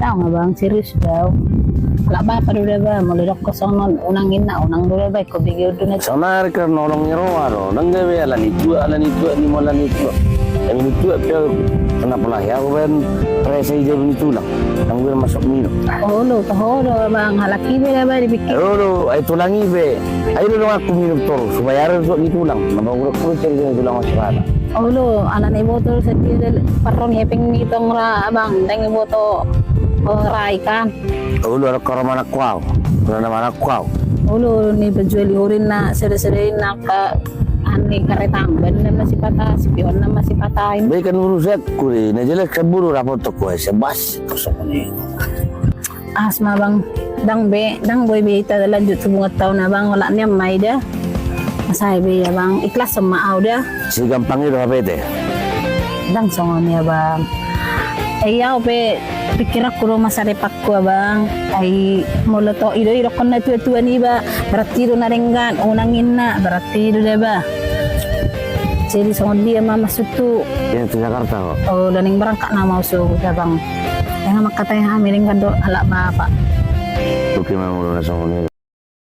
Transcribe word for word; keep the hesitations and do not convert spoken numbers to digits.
Daong abang, serius daong. Alak bapa do da ba, molo didok ho songon on, unang inna, unang do da ba, ingkon begeon do na. Saonari kan nolong ni roha do, ndang gabe ala ni tuak, ala ni tuak, ni molo ala ni tuak. Ala ni tuak pe, kenapa lah ya, aku kan rese i jabu ni tulang. Ndang gabe masuk minum. Olo, toho do abang, halak i be da ba dipikir. Olo, ai tulang i be. Ai do dong aku minum torus, supaya ada tuak ni tulang. Napa udah kulit jadi tulang masih ada. Olo, ala na iboto do sadia do parro ni hepeng ni tong ra abang, ndang iboto rai kan. Olo, ada karo manakku au, ada na manakku au. Olo, ni penjual i horin na, sada-sada i na ka, ani karetang, ban na masih patah, sipihon na masih patah. Baik kan urusan kuri, na jelas kan buru rapot toko, sebas, kosong ni. As ma abang, ndang be, ndang boi be hita lanjut hubungan taon abang, olat nian ma i da. Masa be abang, ikhlas ma au da. Si gampang i do H P te. Ndang songon i abang. Ai au pe pikiranku do masa depanku abang. Ai molo to i do idokkon na tua-tua niba, berarti do na denggan, unang inna, berarti do da ba. Jadi songon dia ma maksudku. Dia tu Jakarta kok. Oh, da naeng berangkat nama usu abang. Yang makatai hami denggan do alak bapa. Oke, mau na songon i.